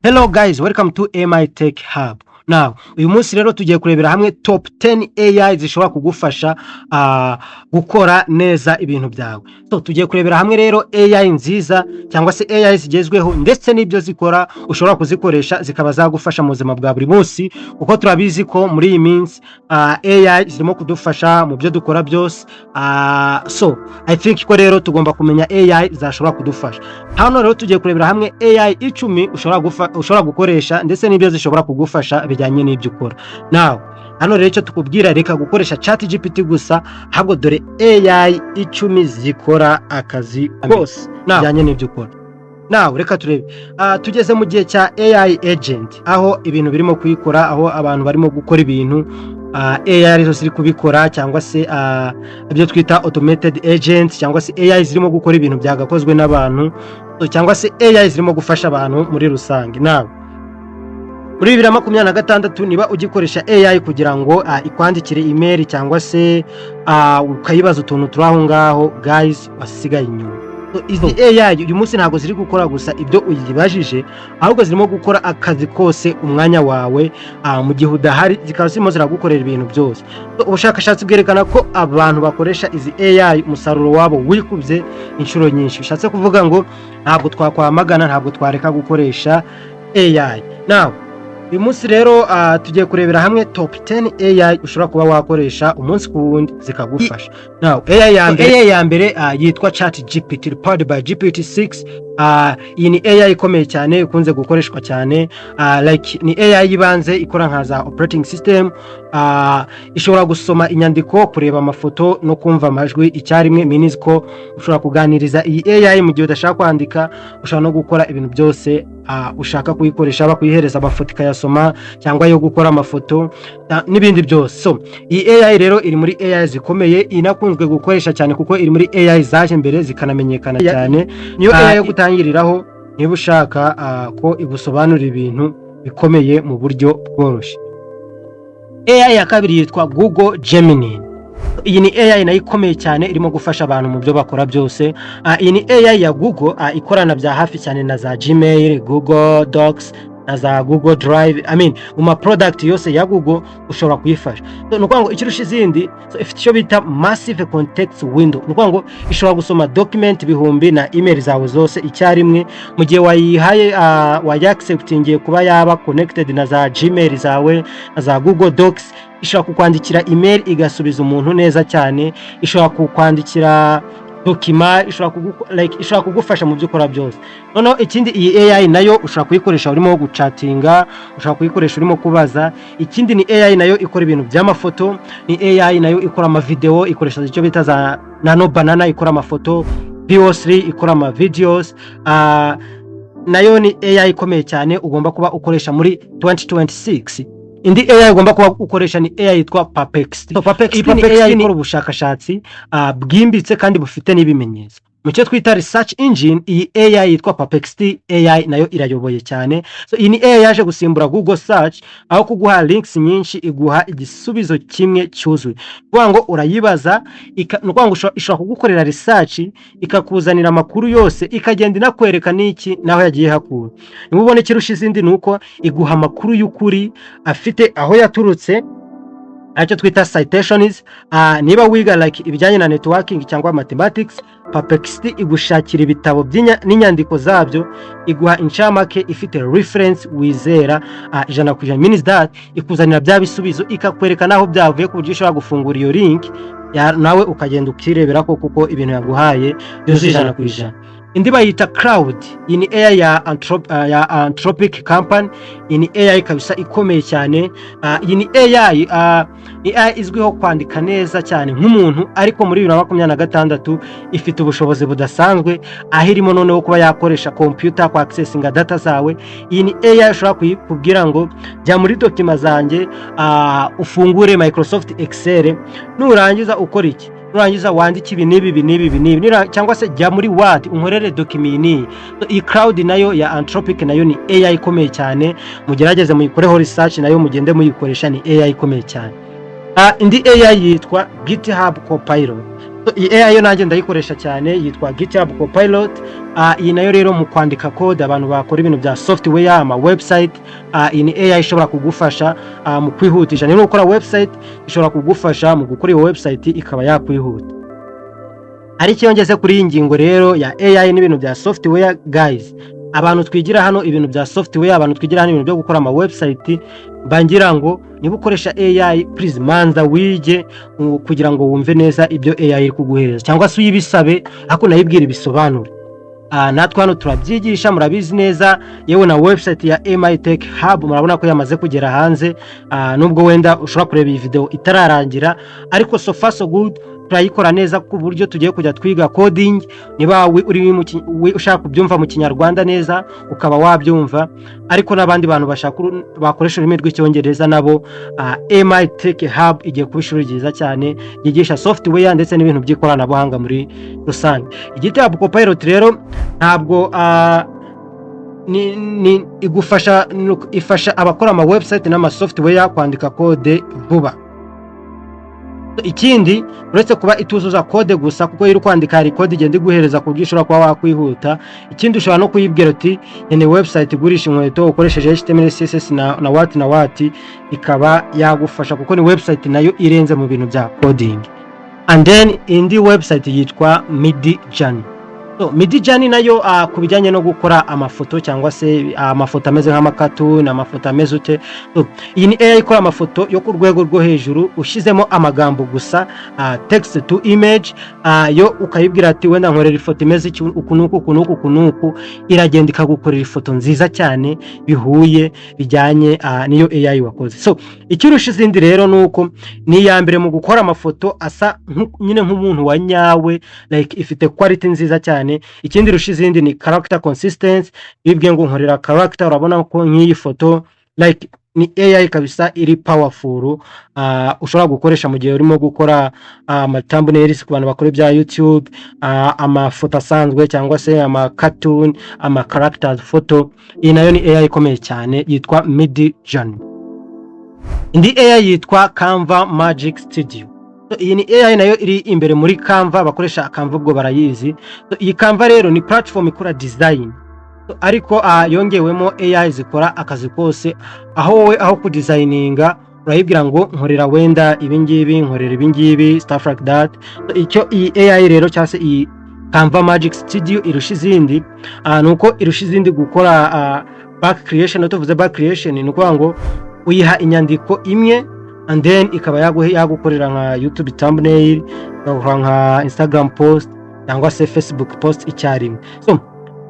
Hello guys, welcome to MI Tech Hub. Now, uyu munsi rero tugiye kurebera hamwe top 10 AI zishobora kugufasha gukora neza ibintu byawe. So, tugiye kurebera hamwe rero AI nziza cyangwa se AI zigezweho ndetse n'ibyo zikora, ushobora kuzikoresha zikaba zagufasha mu buzima bwa buri munsi, kuko turabizi ko muri iyi minsi AI zirimo kudufasha mu byo dukora byose. So, I think ko rero tugomba kumenya AI zashobora kudufasha. Hano rero tugiye kurebera hamwe AI 10 ushobora gukoresha ndetse n'ibyo zishobora kugufasha bijyanye n'ibyo ukora. Now, hano rero icyo tukubwira, reka gukoresha ChatGPT gusa, ahubwo dore AI 10 zikora akazi kose bijyanye n'ibyo ukora. Now, reka turebe. Tugeze mu gihe cya AI agent, aho ibintu birimo kuyikora, aho abantu barimo gukora ibintu AI arizo ziri kubikora, cyangwa se ibyo twita automated agent, cyangwa se AI zirimo gukora ibintu byagakozwe n'abantu, cyangwa se AI zirimo gufasha abantu muri rusange. Now, muri 2026, niba ugikoresha AI kugira ngo ikwandikire email cyangwa se ukayibaza utuntu turi aho ngaho, guys, wasigaye inyuma. So, izi AI uyu munsi ntabwo ziri gukora gusa ibyo uyibajije, ahubwo zirimo gukora akazi kose umwanya wawe mu gihe udahari, zikaba zirimo ziragukorera ibintu byose. So, ubushakashatsi bwerekana ko abantu bakoresha izi AI umusaruro wabo wikubye inshuro nyinshi. Bishatse kuvuga ngo ntabwo twakwamagana, ntabwo twareka gukoresha AI. Now, uyu munsi rero tugiye kurebera hamwe top 10 AI ushobora kuba wakoresha umunsi ku wundi zikagufasha. Now, AI ya mbere yitwa ChatGPT powered by GPT-6. Iyi ni AI ikomeye cyane, ikunze gukoreshwa cyane. Like ni AI y'ibanze ikora nka za operating system. Ishobora gusoma inyandiko, kureba amafoto no kumva amajwi icyarimwe, means ko ushobora kuganiriza iyi AI mu gihe udashaka kwandika. Ushobora no gukora ibintu byose ushaka kuyikoresha, haba kuyihereza amafoto ikayasoma, cyangwa yo gukora amafoto n'ibindi byose. So iyi AI rero iri muri AI zikomeye, inakunzwe gukoresha cyane kuko iri muri AI zaje mbere zikanamenyekana cyane. Niyo AI yo gutangiriraho niba ushaka ko igusobanurira ibintu bikomeye mu buryo bworoshye. AI ya kabiri yitwa Google Gemini. Iyi ni AI nayo ikomeye cyane, irimo gufasha abantu mu byo bakora byose. Iyi ni AI ya Google, ikorana bya hafi cyane na za Gmail, Google Docs na za Google Drive. I mean, mu ma product yose ya Google ushobora kuyifasha. So, ni ukuvuga ngo ikirusha izindi, so, ifite icyo bita massive context window. Ni ukuvuga ngo ishobora gusoma document ibihumbi na email zawe zose icyarimwe mu gihe wayihaye, wayi-acceptingiye kuba yaba connected na za Gmail zawe na za Google Docs. Ishobora kukwandikira email igasubiza umuntu neza cyane, ishobora kukwandikira document, like, ishobora kugufasha mu byo ukora byose. Noneho ikindi, iyi AI nayo ushobora kuyikoresha urimo guchatinga, ushobora kuyikoresha urimo kubaza. Ikindi, ni AI nayo ikora ibintu by'amafoto, ni AI nayo ikora amavideo, ikoresha icyo bita za Nano Banana ikora amafoto, Veo 3 ikora ama videos. Nayo ni AI ikomeye cyane ugomba kuba ukoresha muri 2026. Indi AI ugomba kuba ukoresha ni AI yitwa Perplexity. So, Perplexity ni AI ikora ubushakashatsi bwimbitse kandi bufite n'ibimenyetso mu cyo twita research engine. Iyi AI yitwa Perplexity AI nayo irayoboye cyane. So iyi ni AI yaje gusimbura Google Search. Aho kuguha links nyinshi, iguha igisubizo kimwe cyuzuye. Kuvuga ngo urayibaza, ni ukuvuga ngo ishobora kugukorera research, ikakuzanira amakuru yose, ikagenda inakwereka n'iki naho yagiye hakura. Niba ubona ikirusha izindi, ni uko iguha amakuru y'ukuri afite aho yaturutse, aricyo twita citations. Niba wiga like ibijyanye na networking cyangwa mathematics, Perplexity igushakira ibitabo n'inyandiko zabyo, iguha incamake ifite reference wizera 100%. Means that ikuzanira bya bisubizo, ikakwereka n'aho byavuye, ku buryo ushobora gufungura iyo link nawe ukagenda ukirebera ko kuko ibintu yaguhaye byuzuye 100%. Indi bayita Claude. Iyi ni AI ya Anthropic company. Iyi ni AI kabisa ikomeye cyane. Iyi ni AI, ni AI izwiho kwandika neza cyane nk'umuntu, ariko muri 2026 ifite ubushobozi budasanzwe, aho irimo noneho kuba yakoresha computer kwa accessinga data zawe. Iyi ni AI ushobora kuyikubwira ngo jya muri document zanjye, ufungure Microsoft Excel, nurangiza ukora iki, nurangiza wandike ibi n'ibi, ibi n'ibi, ibi n'ibi, cyangwa se jya muri Word unkorere document iyi n'iyi. So, iyi Claude nayo ya Anthropic nayo ni AI ikomeye cyane. Mugerageze muyikoreho research, nayo mugende muyikoresha, ni AI ikomeye cyane. Indi AI yitwa GitHub Copilot. So, iyi AI yo nanjye ndayikoresha cyane, yitwa GitHub Copilot. Iyi nayo rero mu kwandika code, abantu bakora ibintu bya software, ama website, iyi ni AI ishobora kugufasha mu kwihutisha. Niba ukora website, ishobora kugufasha mu gukora iyo website ikaba yakwihuta. Ariko iyo ngeze kuri iyi ngingo rero ya AI n'ibintu bya software, guys, abantu twigira hano ibintu bya software, abantu twigira hano ibintu byo gukora ama website, bangira ngo niba ukoresha AI, please manza wige kugira ngo wumve neza ibyo AI iri kuguhereza, cyangwa se uyibisabe ariko nayibwira ibisobanure. Natwe hano turabyigisha, murabizi neza. Yewe na website ya MI Tech Hub murabona ko yamaze kugera hanze, nubwo wenda ushobora kureba iyi video itararangira, ariko so far so good, turayikora neza ku buryo tugiye kujya twiga coding. Niba uri ushaka kubyumva mu Kinyarwanda neza, ukaba wabyumva, ariko n'abandi bantu bashaka bakoresha ururimi rw'Icyongereza nabo, MI Tech Hub igiye kuba ishuri ryiza cyane ryigisha software ndetse n'ibintu by'ikoranabuhanga muri rusange. GitHub Copilot rero ntabwo ni igufasha, ifasha abakora ama website n'ama software kwandika code vuba. Ikindi, uretse kuba ituzuza code gusa, kuko iyo uri kwandika hari code igenda iguhereza ku buryo ushobora kuba wakwihuta, ikindi ushobora no kuyibwira uti: "Nkeneye website igurisha inkweto ukoresheje HTML, CSS na what na what," ikaba yagufasha kuko ni website nayo irenze mu bintu bya coding. And then indi website yitwa Midjourney. So, Midjourney nayo ku bijyanye no gukora amafoto cyangwa se amafoto ameze nk'amakatuni, amafoto ameze ute. So, iyi ni AI ikora amafoto yo ku rwego rwo hejuru ushyizemo amagambo gusa, text to image, yo ukayibwira ati: "Wenda nkorera ifoto imeze iki, uku n'uku, uku n'uku, uku n'uku," iragenda ikagukorera ifoto nziza cyane bihuye bijyanye n'iyo AI wakoze. So, ikirusha izindi rero ni uko ni iya mbere mu gukora amafoto asa nyine nk'umuntu wa nyawe, like ifite quality nziza cyane. Ikindi irusha izindi ni character consistency. Bibwiye ngo: "Nkorera character," urabona ko nk'iyi foto like ni AI kabisa iri powerful, ushobora gukoresha mu gihe urimo gukora ama thumbnails ku bantu bakora ibya YouTube, amafoto asanzwe cyangwa se ama cartoon, ama characters photo. Iyi nayo ni AI ikomeye cyane yitwa Midjourney. Indi AI yitwa Canva Magic Studio. So, iyi ni AI nayo iri imbere muri Canva. Abakoresha Canva ubwo barayizi. So, iyi Canva rero ni platform ikora design. So, ariko yongewemo AI zikora akazi kose, aho wowe aho kudesigninga urayibwira ngo: "Nkorera wenda ibingibi, nkorera ibingibi," stuff like that. So, icyo iyi AI rero cyangwa se iyi Canva Magic Studio irusha izindi, ni uko irusha izindi gukora bulk creation. Iyo tuvuze bulk creation, ni ukuvuga ngo uyiha inyandiko imwe and then ikaba yagukorera nka YouTube thumbnail, igakora nka Instagram post cyangwa se Facebook post icyarimwe. So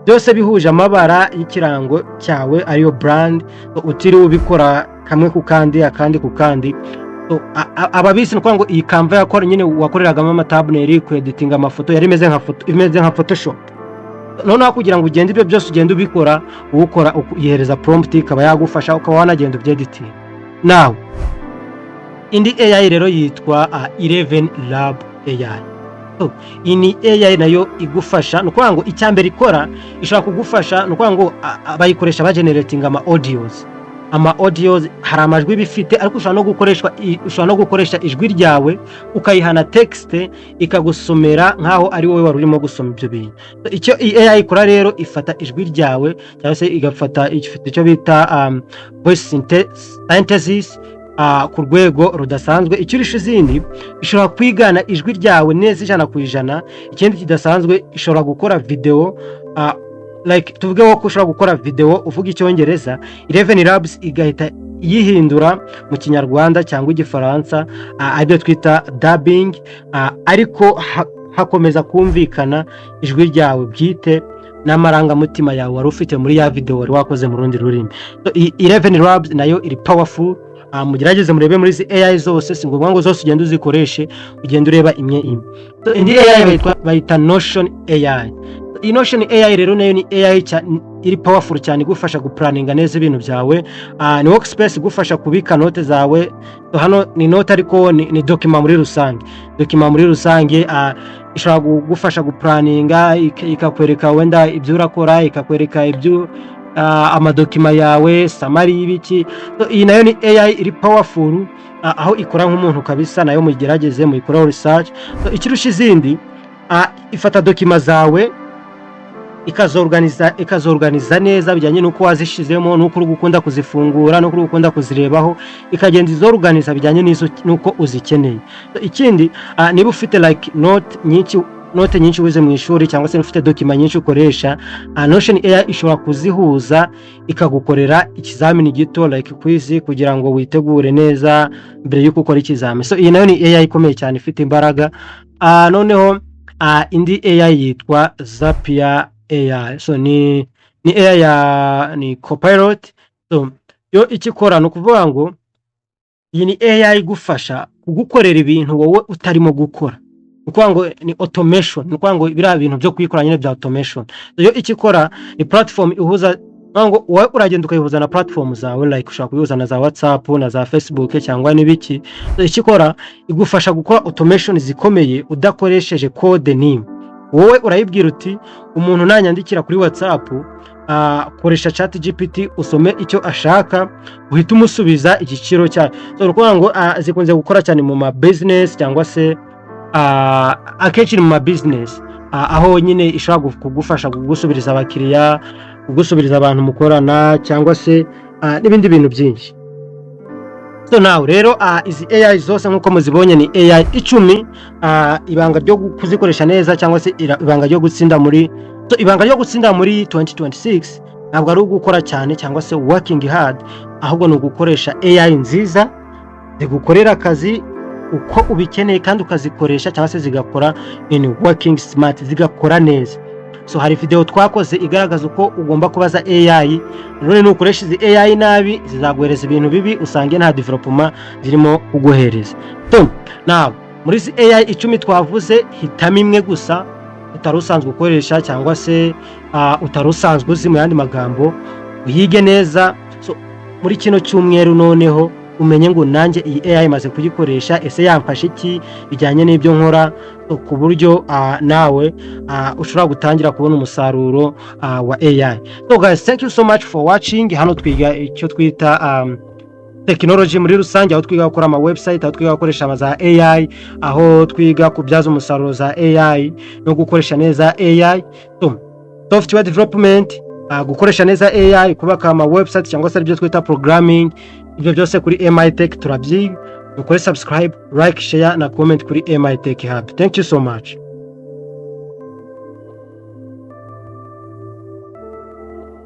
byose bihuje amabara y'ikirango cyawe, ariyo brand. So, utiriwe ubikora kamwe ku kandi, akandi ku kandi. So, ababizi, ni ukuvuga ngo iyi Canva yakora nyine wakoreragamo ama thumbnail, kweditinga amafoto, yari imeze nka photo, imeze nka Photoshop. Noneho kugira ngo ugende ibyo byose ugende ubikora, uwukora uyihereza prompt ikaba yagufasha, ukaba wanagenda ubyeditinga nawe. Indi AI rero yitwa 11 Lab AI. So, iyi ni AI nayo igufasha. Ni ukuvuga ngo icya mbere ikora, ishobora kugufasha, ni ukuvuga ngo bayikoresha bageneratinga ama audios. Ama audios hari amajwi bifite, ariko ushobora no gukoresha ijwi ryawe, ukayihana text ikagusomera nk'aho ari wowe wari urimo gusoma ibyo bintu. So, icyo iyi AI ikora rero, ifata ijwi ryawe cyangwa se igafata, ifite icyo bita voice synthesis ku rwego rudasanzwe. Icyo irusha izindi, ishobora kwigana ijwi ryawe neza 100%. Ikindi kidasanzwe, ishobora gukora video, like tuvuge ko ushobora gukora video uvuga Icyongereza, Eleven Labs igahita yihindura mu Kinyarwanda cyangwa Igifaransa, aribyo twita dubbing, ariko hakomeza kumvikana ijwi ryawe bwite n'amarangamutima yawe wari ufite muri ya video wari wakoze mu rundi rurimi. So, iyi Eleven Labs nayo iri powerful. Mugerageze murebe muri izi AI zose. Si ngombwa ngo zose ugende uzikoreshe, ugende ureba imwe imwe. So, indi AI bayita Notion AI. Iyi Notion AI rero nayo ni AI iri powerful cyane, igufasha guplanninga neza ibintu byawe. Ni workspace igufasha kubika note zawe. So, hano ni note ariko ni document muri rusange. Document muri rusange, ishobora kugufasha guplanninga, ikakwereka wenda ibyo urakora, ikakwereka ibyo amadocument yawe, summary y'ibiki. So, iyi nayo ni AI iri powerful. aho ikora nk'umuntu kabisa. Nayo muyigerageze, muyikoreho research. So, ikirusha izindi, ifata document zawe ikazorganiza neza bijyanye n'uko wazishizemo, n'uko uri gukunda kuzifungura, n'uko uri gukunda kuzirebaho, ikagenda izorganiza bijyanye n'uko uzikeneye. So, ikindi, niba ufite like note nyinshi wize mu ishuri, cyangwa se ufite document nyinshi ukoresha, Notion AI ishobora kuzihuza ikagukorera ikizamini gito, like quiz, kugira ngo witegure neza mbere y'uko ukora ikizamini. So iyi nayo ni AI ikomeye cyane, ifite imbaraga. Noneho indi AI yitwa Zapier AI. So ni AI ya ni Copilot. So yo icyo ikora ni ukuvuga ngo iyi ni AI igufasha kugukorera ibintu wowe utarimo gukora. Ni ukuvuga ngo ni automation, ni ukuvuga ngo biriya bintu byo kuyikora nyine bya automation. So yo icyo ikora ni platform ihuza, ni ukuvuga ngo wowe uragenda ukayihuza na platform zawe, like ushobora kuyihuza na za WhatsApp na za Facebook cyangwa n'ibiki. So icyo ikora, igufasha gukora automation zikomeye udakoresheje code n'imwe. Wowe urayibwira uti: "Umuntu nanyandikira kuri WhatsApp, koresha ChatGPT usome icyo ashaka, uhite umusubiza igiciro cyayo." So ni ukuvuga ngo zikunze gukora cyane mu ma business, cyangwa se akenshi ni mu ma business, aho nyine ishobora kugufasha kugusubiriza abakiriya, kugusubiriza abantu mukorana, cyangwa se n'ibindi bintu byinshi. So now rero, izi AI zose nk'uko muzibonye ni AI 10. Ibanga ryo kuzikoresha neza, cyangwa se ibanga ryo gutsinda muri, so ibanga ryo gutsinda muri 2026 ntabwo ari ugukora cyane cyangwa se working hard, ahubwo ni ugukoresha AI nziza zigukorera akazi uko ubikeneye, kandi ukazikoresha cyangwa se zigakora in working smart, zigakora neza. So hari video twakoze igaragaza uko ugomba kubaza AI. None nukoresha izi AI nabi, zizaguhereza ibintu bibi, usange nta development zirimo kuguhereza. So now, muri izi AI 10 twavuze, hitamo imwe gusa utari usanzwe ukoresha, cyangwa se utari usanzwe uzi mu yandi magambo, uyige neza. So muri kino cyumweru noneho umenye ngo nanjye iyi AI maze kuyikoresha, ese yamfasha iki bijyanye n'ibyo nkora? So, ku buryo nawe ushobora gutangira kubona umusaruro wa AI. So guys, thank you so much for watching. Hano twiga icyo twita technology muri rusange, aho twiga gukora ama website, aho twiga gukoresha za AI, aho twiga kubyaza umusaruro za AI no gukoresha neza AI. So software development, gukoresha neza AI, kubaka ama website, cyangwa se ibyo twita programming, ibyo byose kuri MI Tech turabyiga. Mukore subscribe, like, share na comment kuri MI Tech Hub. Thank you so much.